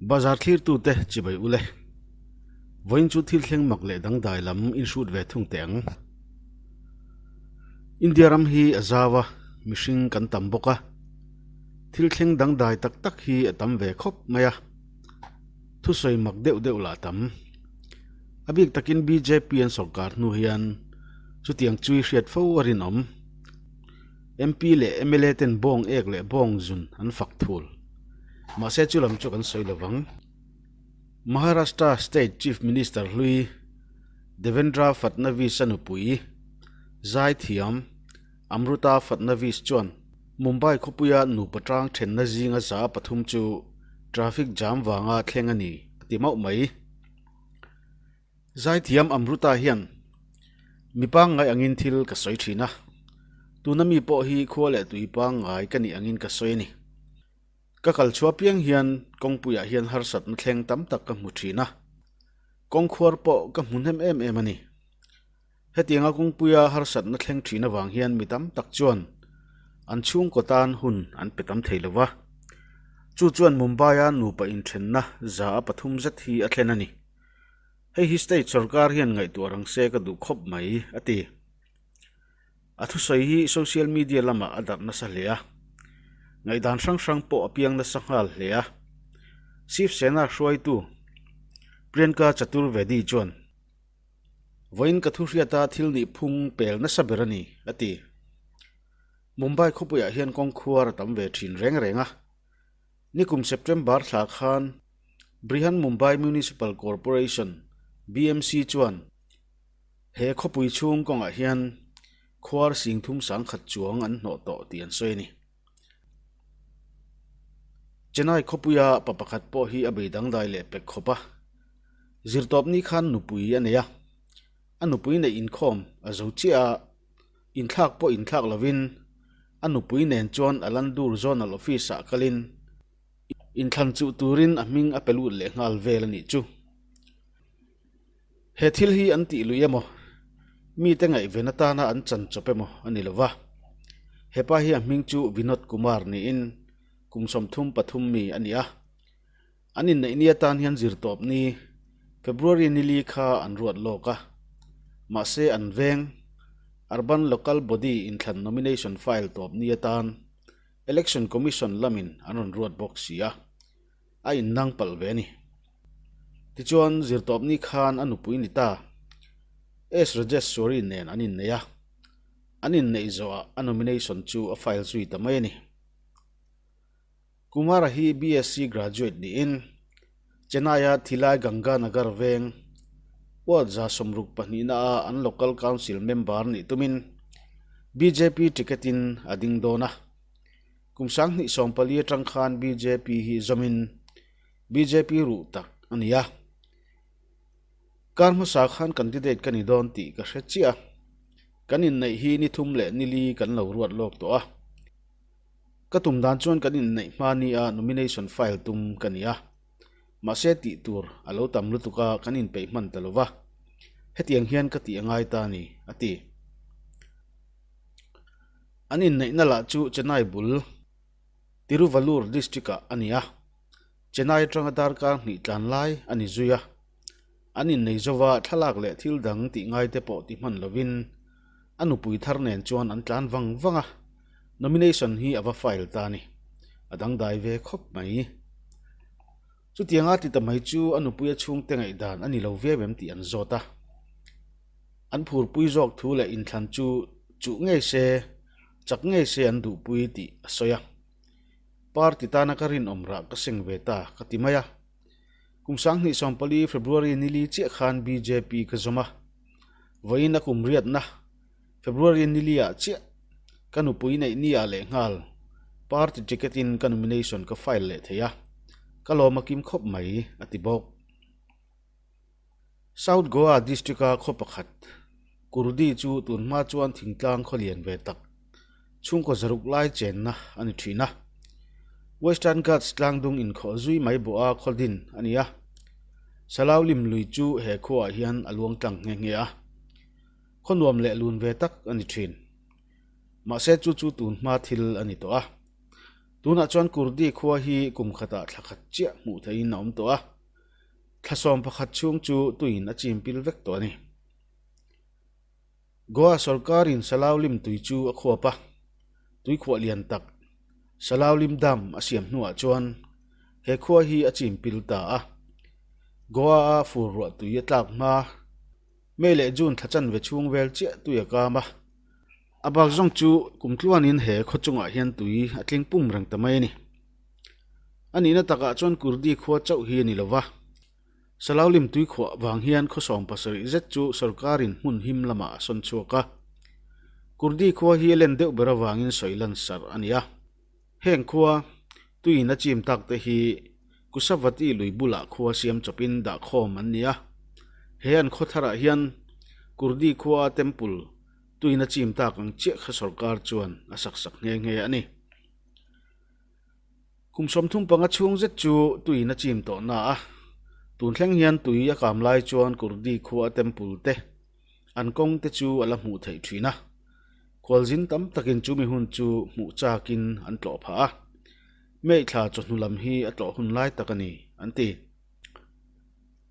Bazar thlirtute chibai ule. Vawiin chu thil thleng mak leh dangdai lam inhrut ve thung teh ang. India ram hi a zau a, mihring kan tam bawk a. Thil thleng dangdai tak tak hi a tam ve khawp mai a. Thusawi mak deuh deuh lah tam. A bik takin bjp an sawrkar hnu hian chutiang chui hriat fo a rinawm. MP leh mla ten bawng ek leh bawng zun an fak thul. Mahse chu lam chu kan sawi lo vang. Maharashtra State Chief Minister hlui Devendra Fadnavis-a nupui Zaithiam Amruta Fadnavis chuan Mumbai khawpuia nupa tang thenna zinga za pathum chu traffic jam vanga thleng a ni a ti mauh mai. Zaithiam Amruta hian mi pangngai angin thil ka sawi thin a, tuna mi pawh hi khua leh tui pangngai ka nih angin ka sawi a ni. Ka kal chhuah piang hian kawngpuiah hian harsatna thleng tam tak ka hmu thin a, kawngkhuar pawh ka hmu hnem em em a ni. Hetianga kawngpuia harsatna thleng thin avang hian mi tam tak chuan an chhungkaw tan hun an pe tam thei lo va, chu chuan Mumbai-a nupa inthenna 300 zet hi a thlen a ni. Hei hi state sorkar hian ngaihtuah rang se ka duh khawp mai, a ti. A thusawi hi social media lamah a darh nasa hle a, ngaihdan hrang hrang pawh a piang nasa nghal hle a. Shiv Sena hruaitu Priyanka Chaturvedi chuan, Vawiin ka thuhriata thil nih phung pel nasa ber a ni, a ti. Mumbai khawpuiah hian kawngkhuar a tam ve thin reng reng a. Nikum September thla khan Brihan Mumbai Municipal Corporation, BMC, chuan he khawpui chhung kawngah hian khuar singthum sangkhat chuang an hnawh tawh tih an sawi a ni. Chennai khawpuia pa pakhat pawh hi a bei dangdai leh pek khawp a, zirtawpni khan nupui a nei a, a nupui neih inkhawm a zo chiah a, Inthlak pawh inthlak lovin a nupui nen chuan Alandur Zonal Office-ah kalin inthlan chuh turin a hming a pe lut leh nghal vel a nih chu. He thil hi an tih lui emaw, mite ngaihven atana an chan chawp emaw a ni lova. Hepa hi a hming chu Vinod Kumar niin kum 33 mi a ni a. An inneih ni atan hian zirtawp ni, February ni li kha an ruat lawk a. Mahse an veng, Urban Local Body inthlan nomination file tawp ni atan Election Commission lamin an rawn ruat bawk si a, a innang palh ve a ni. Tichuan zirtawp ni khan a nupui ni ta, S. Rajeswari nen an inneih a, an inneih zawhah a nomination chu a file zui ta mai a ni. Kumara hi BSc graduate niin Chennai-a Thilai Ganga Nagar veng ward 62 a an local council member nih tumin bjp ticket-in a ding dawn a. Kum 2014 atang khan bjp hi zawmin bjp ruh tak a ni a. Kar hmasa khan candidate ka ni dawn tih ka hre chiah a. Kan inneih hi ni thum leh ni li kan lo ruat lawk tawh a. Ka tum dan chuan kan inneih hma nia nomination file tum ka ni a, mahse tih tur a lo tam lutuk a kan inpeih hman ta lo va, hetiang hian ka tih a ngai ta a ni, a ti. An inneihna lah chu Chennai bul Tiruvallur district-ah a ni a, Chennai atanga darkar hnih tlan lai a ni zui a. An innei zova thlalak leh thil dang tih ngaite pawh ti hman lovin a nupui thar nen chuan an tlan vang vang a, nomination hi a va file ta a ni. A dangdai ve khawp mai. Chutianga ti ta mai chu a nupuia chhungte ngaihdan a ni lo viau em tih an zawt a. An phurpui zawk thu leh inthlan chu chuh ngei se, chak ngei se an duhpui tih a sawi a. Party tana ka rinawm rah ka seng ve ta ka ti mai a. Kum 2014 February ni li chiah khan bjp ka zawm a, vawiin a kum riatna February ni li ah chiah ka nupui neih ni ah leh nghal party ticket in ka nomination ka file leh thei a, ka lawm a kim khawp mai, a ti bawk. South Goa district a khaw pakhat Kurdi chu tunhma chuan thingtlang khaw lian ve tak chhungkaw zaruk lai chenna a ni thin a. Western Ghats tlangdung inkhawh zui mai bawha khaw din a ni a. Salau lim lui chu he khuaah hian a luang tlang nghe nghe a. Khaw nuam leh lun ve tak a ni thin. Mahse chu chu tunhma thil a ni tawh a. Tunah chuan Kurdi khua hi kum khatah thla khat chiah hmuh theihin a awm tawh a, thla 11 chhung chu tuiin a chim pil vek tawh a ni. Goa sorkarin Salaulim tui chu a khuap a, tuikhuah lian tak Salaulim Dam a siam hnuah chuan he khua hi a chim pil ta a. Goa-a fur ruah tui a tlak hma May leh June thla chanve chhung vel chiah tui a kam a. A bak zawng chu kum tluanin he khaw chungah hian tui a tling pum reng ta mai a ni. A nihna takah chuan Kurdi khua chauh hi a ni lo va. Salaulim tui khuah vang hian khaw 70 zet chu sorkarin hmun him lamah a sawn chhuak a. Kurdi khua hi a len deuh ber avangin sawi lan sarh a ni a. Heng khua tuiin a chim tak te hi Kusavati lui bulah khua siam chawpin dah khawm an ni a. He an khaw tharah hian Kurdi khua temple tuiin a chim tak ang chiah kha sorkar chuan a sak sak nghe nghe a ni. Kum 35 chhung zet chu tuiin a chim tawh na a, tun thleng hian tui a kam lai chuan Kurdi khua temple te an kawng te chu a la hmuh theih thin a, khualzin tam takin chumi hun chu hmuh chakin an tlawh phah a, May thla chawhnu lam hi a tlawh hun lai tak a ni, an ti.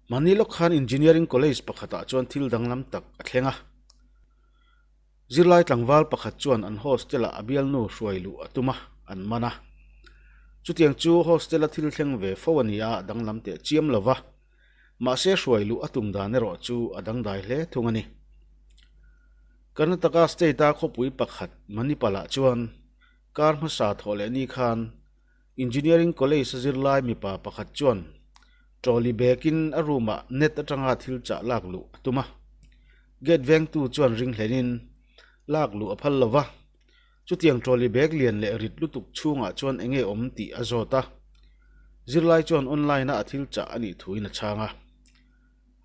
Mahni lawk khan Engineering College pakhatah chuan thil danglam tak a thleng a. Zirlai tlangval pakhat chuan an hostel-ah a bialnu hruai luh a tum a, an man a. Chutiang chu hostel-a thil thleng ve fo a ni a, a danglam teh chiam lo va. Mahse hruai luh a tum dan erawh chu a dangdai hle thung a ni. Karnataka state-a khawpui pakhat Manipal-ah chuan kar hmasa thawh leh ni khan Engineering College-a zirlai mipa pakhat chuan trolley bag-in a room-ah net atanga thil chah lak luh a tum a. Gate vengtu chuan ring hlenin lak luh a phal lo va, chutiang trolley bag lian leh rit lutuk chhungah chuan eng nge awm tih a zawt a. Zirlai chuan online-a a thil chah a nih thuin a chhang a.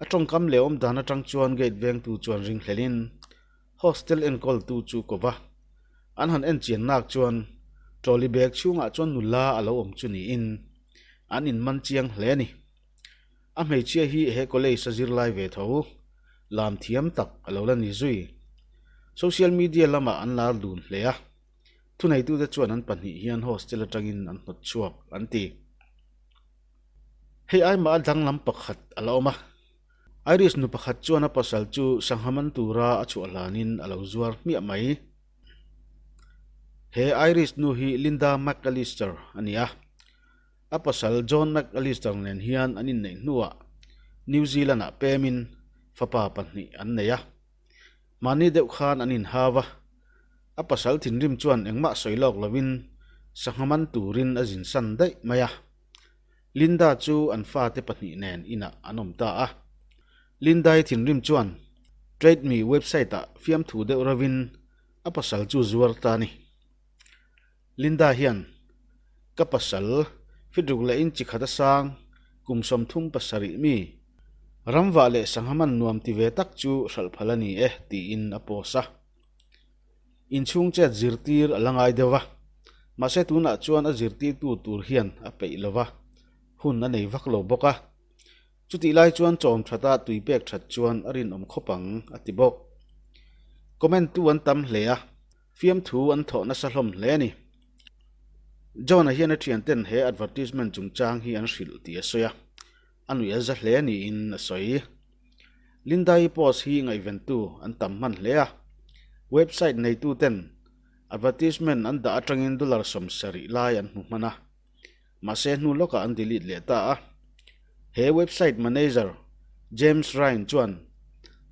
A tawngkam leh awm dan atang chuan gate vengtu chuan ring hlenin Hostel enkawltu chu ko va. An han en chian nak chuan trolley bag chhungah chuan nula a lo awm chu niin an inman chiang hle a ni. A hmeichhia hi he college a zirlai ve tho, lam thiam tak a lo la ni zui. Social media lamah an lar dun hle a, thuneitute chuan an pahnih hian hostel atangin an hnawt chhuak an ti. Hei aimah a danglam pakhat a la awm a. Irish nu pakhat chuan a pasal chu sangha man tura a chhuah hlanin a lo zuar hmiah mai. He Irish nu hi Linda McAllister a ni a. A pasal John McAllister nen hian an inneih hnuah New Zealand-ah pemin fapa pahnih an nei a. Mahni deuh khan an inhau a. A pasal thinrim chuan engmah sawi lawk lovin sangha man turin a zinsan daih mai a. Linda chu an fate pahnih nen inah an awm ta a. Linda-i thinrim chuan Trade Me website-ah fiamthu deuh rovin a pasal chu zuar ta a ni. Linda hian, Ka pasal, fitruk leh inchi khat a sang, kum 37 mi, ramvah leh sangha man nuam ti ve tak chu hralh phal a ni e, tiin a post a. Inchhung chet zirtir a la ngai deuh a, mahse tunah chuan a zirtirtu tur hian a peih lo va, hun a nei vak lo bawk a. Chutih lai chuan chawm thata tui pek that chuan a rinawm khawp ang, a ti bawk. Comment tu an tam hle a, fiamthu an thawh nasa hlawm hle a ni. John-a hian a thianten he advertisement chungchang hi an hrilh tih a sawi a, a nuih a za hle niin a sawi. Linda-i post hi ngaihventu an tam hman hle a, website neituten advertisement an dah atangin dollar 70 lai an hmu hman a, mahse hnu lawkah an delete leh ta a. He website manager James Ryan chuan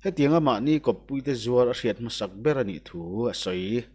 hetianga mahni kawppuite zuar a hriat hmasak ber a nih thu a sawi.